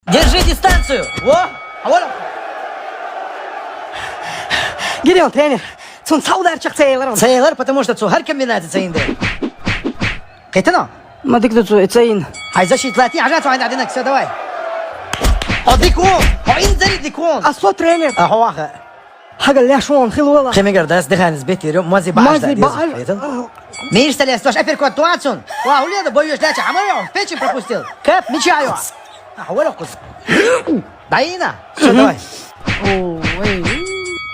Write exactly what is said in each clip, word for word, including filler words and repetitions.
Держи дистанцию! Во! А вот! Гирел, тренер, цун цаудар чак цейлер. Цейлер, потому что цу хар комбинация цейнде. Китано? Ма дик ду цу цейн. Хай защита лати, ажа цу айна динак, всё, давай. О, дикун! О, инзери дикун! А со тренер? А, хо, аха. Хага ляшон хилула. Хемигар дас дыхание сбитый, рё, мази баш Мази да, баш. Мир стали, слушай, апперкот туацун. Ва, уледа, боюсь, дальше. А мы его в печень пропустил. Кэп, мечаю. А, хавала кус. Даина. Всё, давай. Ой.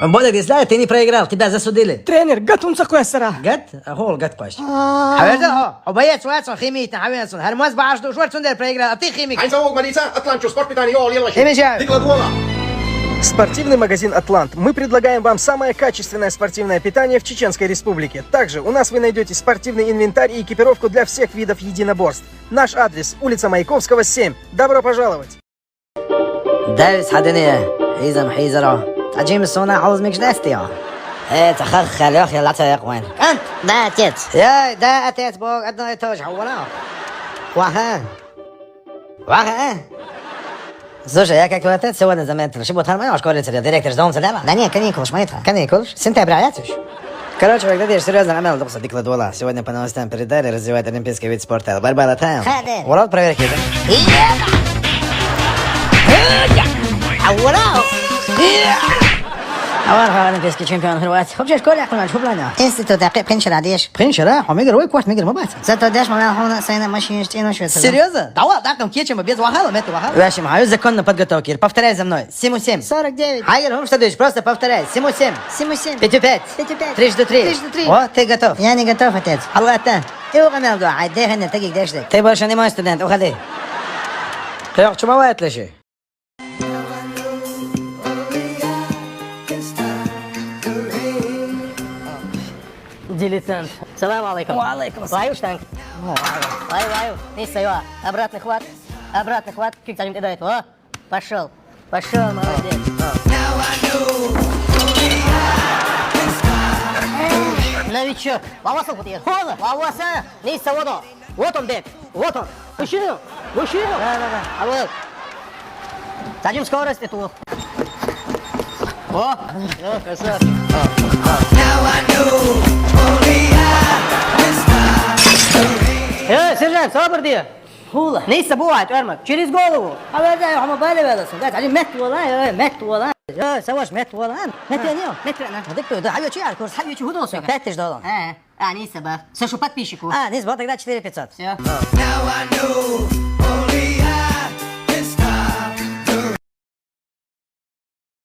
Бодя, ты знаешь, ты не проиграл, тебя засудили. Тренер, гатун сакуэсара. Гат? А, хол, гат паш. Хавала, хо. О, боец, вацун, химит, хавенсун. Хармаз баш душ, вацун дер проиграл, а ты химик. Ай, зовут молодца, Атлант, спорт питания, о, лила. Химича. Дикладуола. Спортивный магазин «Атлант». Мы предлагаем вам самое качественное спортивное питание в Чеченской Республике. Также у нас вы найдёте спортивный инвентарь и экипировку для всех видов единоборств. Наш адрес: улица Маяковского, семь. Добро пожаловать! Давис хадине, изам хизаро. Таджим суна хауз микш дастио. Э, цахар халёх я лаца я квайн. Ант, да, отец. Я, да, отец, Бог, одно и то же. Вала. Ваха. Ваха, э? Слушай, я как твой отец сегодня заметил, что вот нормально в школе тебе директор сдал, да? Да нет, каникулы, смотри. Каникулы? С сентября, я слышу. Короче, когда ты серьёзно, Амел, духса дикладуола. Сегодня по новостям передали, развивает олимпийский вид спорта. Борьба латаем. Ха, да. Урод проверки, да? А, ура! Авар олимпийский чемпион Хорватии. Вообще, школе ахуна, чё планя? Институт, я пенсия радеш. Пенсия, да? А мигр, ой, кварт мигр, мабац. Зато деш мамел хуна сайна машине штино швец. Серьёзно? Да ладно, там кечем без вахала, мет вахала. Вашим, хаю законно подготовки. Повторяй за мной. Симу семь. Сорок девять. Хайгер, хум, что дышь, просто повторяй. Симу семь. Симу семь. Пятью пять. Пятью пять. Трижды три. Трижды три. О, ты готов. Я не готов, отец. Аллах-та. И угамел го, ай, дехане, тагик дешде. Ты больше не мой студент, уходи. Ты чё бывает лежи? Дилетант. Салам алейкум. Ва алейкум ассалам. Ваю штанг. Ваю, ваю. Не стоя. Обратный хват. Обратный хват. Кик за ним кидает. О, пошёл. Пошёл, молодец. Новичок. Ваваса кутия. Хола. Ваваса. Не стоя. Вот он бег. Вот он. Мужчина. Мужчина. Да, да, да. А вот. Дадим скорость эту. О! О, красавчик. Э, сержант, собр ди. Хула. Не забывай, Эрмак. Через голову. А вот да, хама бале вела, су. Гад, али мет вала, э, мет вала. Э, саваш мет вала. Мет я не, мет я на. Вот это, да, хавьё чи, а, курс, хавьё чи, худо, су. Пять тысяч долларов. Э. А, не саба. Сашу подписчику. А, не сбыл, тогда четыре пятьсот. Всё.